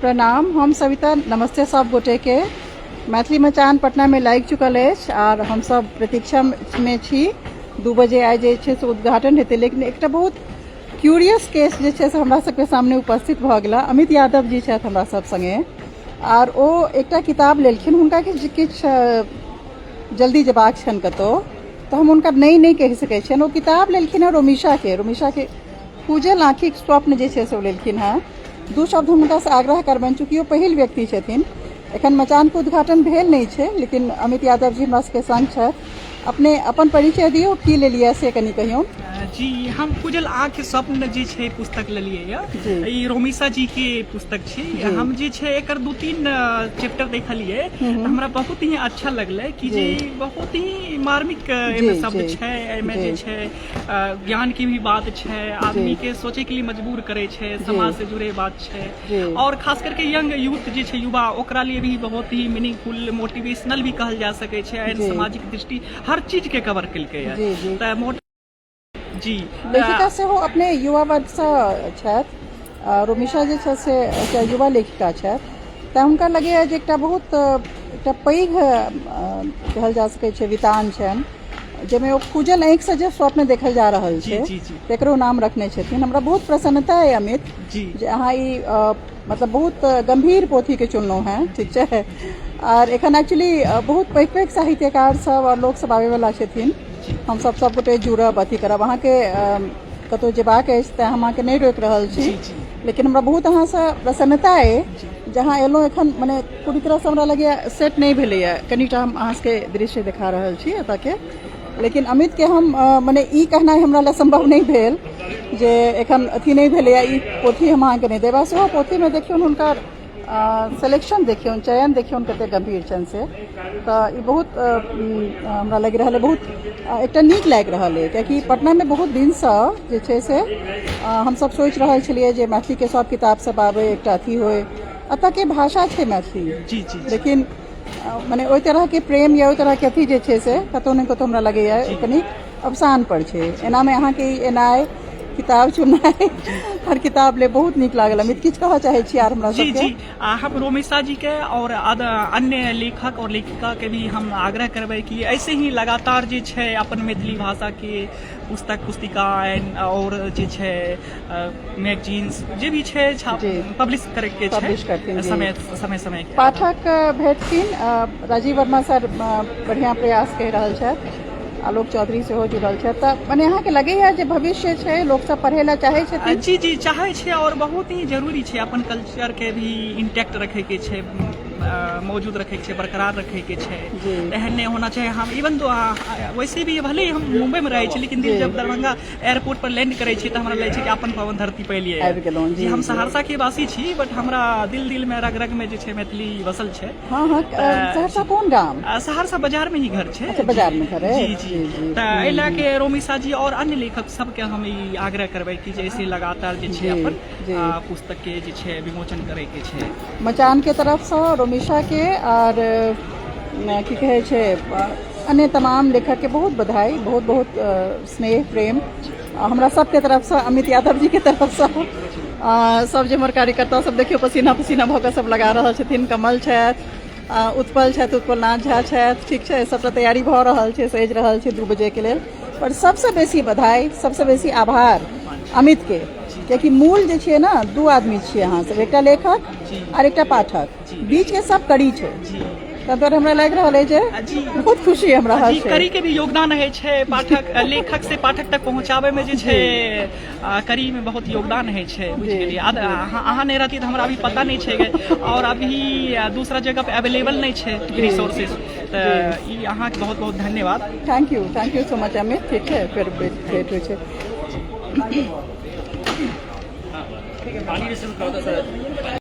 प्रणाम, हम सविता। नमस्ते सब गोटे के। मैथिली मचान पटना में लागि चुकल अछि आर हमसब प्रतीक्षा में छी। 2 बजे आइ जे छै से उद्घाटन हेतै, लेकिन एकटा बहुत क्यूरियस केस जे छै से हमरा सबके सामने उपस्थित भऽ गेला। अमित यादव जी छथि हमरा सब संगे आर ओ एकटा किताब लेलखिन। हुनका किछु किछु जल्दी जेबाक छनि कतहु, तऽ हम हुनका नहि नहि कहि सकै छियनि। ओ किताब लेलखिन हँ रोमिशाके, रोमिशाके फूजल आँखिक स्वप्न जे छै से ओ लेलखिन हँ। दू शब्द हम हुनकासँ आग्रह करबनि, चूँकि ओ पहिल व्यक्ति छथिन। एखन मचानके उद्घाटन भेल नहि छै, लेकिन अमित यादव जी हमरा सबके संग छथि। अपने अपन परिचय दियौ, की लेलियै से कनि कहियौ। जी, हम फूजल आँख स्वप्न जे छै पुस्तक लेलियै यऽ। ई रोमिशा जी के पुस्तक छै। हम जे छै एकर 2-3 चैप्टर देखलियै तऽ हमरा बहुत ही अच्छा लगलै कि जे बहुत ही मार्मिक एहिमे शब्द छै। एहिमे जे छै ज्ञान के भी बात छै, आदमी के सोचे के लिए मजबूर करे छै, समाज से जुड़े बात छै और खास करके यंग यूथ जे छै, युवा, ओकरा लिए भी बहुत ही मीनिंगफुल, मोटिवेशनल भी कहल जा सकै छै एंड सामाजिक दृष्टि हर चीज के कवर केलकै। तऽ मोट जी। लेखिका सेहो अपने युवा वर्गसँ छथि। रोमिशा जे छै से एकटा युवा लेखिका छथि, तऽ हुनका लगैए जे एकटा बहुत एकटा पैघ कहल जा सकै छै वितान छनि, जाहिमे ओ खुजल आँखिसँ जे स्वप्न देखल जा रहल छै, तकरो नाम रखने छथिन। हमरा बहुत प्रसन्नता अइ अमित जे अहाँ ई मतलब बहुत गम्भीर पोथीके चुनलहुँ हेँ। ठीक छै। आर एखन एक्चुअली बहुत पैघ पैघ साहित्यकार सब आओर लोकसब आबैवला छथिन। हमसब सबगोटे जुड़ब, अथी करब। अहाँके कतहु जेबाक अछि तैँ हम अहाँके नहि रोकि रहल छी, लेकिन हमरा बहुत अहाँसँ प्रसन्नता अइ जे अहाँ एलहुँ। एखन मने पूरी तरहसँ हमरा लगैए सेट नहि भेलैए। कनिटा हम अहाँ सबके दृश्य देखा रहल छी एतऽके, लेकिन अमितके हम मने ई कहनाइ हमरा लए सम्भव नहि भेल जे एखन अथी नहि भेलैए, ई पोथी हम अहाँके नहि देब। आ सेहो पोथीमे देखियौ हुनकर सिलेक्शन, देखियौ चयन, देखियौ कतेक गम्भीर छनि से। तऽ ई बहुत हमरा लागि रहल अइ, बहुत एकटा नीक लागि रहल अइ, कियाकि पटनामे बहुत दिनसँ जे छै से हमसब सोचि रहल छलियै जे मैथिलीके सब किताब सब आबै, एकटा अथी होइ। एतऽके भाषा छै मैथिली, जी जी लेकिन मने ओहि तरहके प्रेम या ओहि तरहके अथी जे छै से कतहु ने कतहु हमरा लगैए कनि अवसान पर छै। एनामे अहाँके ई एनाइ, किताब चुननाइ, हर किताब ले बहुत नीक लागल। अमित, किछु कहऽ चाहै छी आर हमरा सबके? जी, हम रोमिशा जी के और अन्य लेखक और लेखिका के भी हम आग्रह करबै कि ऐसे ही लगातार जे छै अपन मैथिली भाषा के पुस्तक, पुस्तिका और जे छै मैगजीन्स जे भी छै पब्लिश करे के पब्लिश करथिन। छै समय समय समय के। पाठक भेटथिन। राजीव वर्मा सर बढ़िआँ प्रयास कहि रहल छथि। आलोक चौधरी सेहो जुड़ल छथि। तऽ मने अहाँके लगैया जे भविष्य छै, लोकसब पढ़ै लए चाहै छथिन? जी जी, चाहै छै और बहुत ही जरूरी छै। अपन कल्चर के भी इंटैक्ट रखै के छै, मौजूद रखै के छै, बरकरार रखै के छै। एहन नहि होना चाही। हम इवन दो वैसे भी भले ही हम मुंबई में रहै छी, लेकिन दिल जब दरभंगा एयरपोर्ट पर लैंड करै छी तऽ हमरा लगै छै कि अपन पावन धरती पर एलियै। आबि गेलहुँ। जी, हम सहरसा के वासी छी, बट हमरा दिल दिल में, रग रग में जे छै मैथिली बसल छै। हँ, सहरसा कोन गाम? सहरसा बाजार में ही घर छै। अच्छा, बाजार में घर है। जी जी तऽ एहि लए के रोमिशा जी और अन्य लेखक सबके हम ई आग्रह करबै कि जे ऐसे लगातार जे छै अपन पुस्तक के जे छै विमोचन करे के छै। मचान के तरफसँ रोमिशा के आर की कहै छै अन्य तमाम लेखक के बहुत बधाई, बहुत बहुत स्नेह प्रेम हमरा सबके तरफसँ, अमित यादव जी के तरफसँ। सब जे हमर कार्यकर्ता सब देखियौ पसीना पसीना भऽ कऽ सब लगा रहल छथिन। कमल छथि, उत्पल छथि, उत्पल नाथ झा छथि। ठीक छै, सबटा तैयारी भऽ रहल छै, सजि रहल छै 2 बजेके लेल। पर सबसँ बेसी बधाई, सबसँ बेसी आभार अमितके, कियाकि मूल जे छियै ने, दू आदमी छियै अहाँ सब, एकटा लेखक आर एकटा पाठक, बीचके सब कड़ी छै। ताहि दुआरे हमरा लागि रहल अछि जे बहुत खुशी हमरा जी कड़ी के भी योगदान होइ छै। पाठक, लेखक से पाठक तक पहुंचाबै में जे छै कड़ी में बहुत योगदान होइ छै, बुझि गेलियै। अहाँ नहि रहती तऽ हमरा अभी पता नहि छै और अभी दूसरा जगह पे अवेलेबल नहि छै रिसोर्सेज। तऽ ई अहाँके बहुत बहुत धन्यवाद। Thank you, thank you so much Amit. ठीक छै, फेर भेट होइ छै।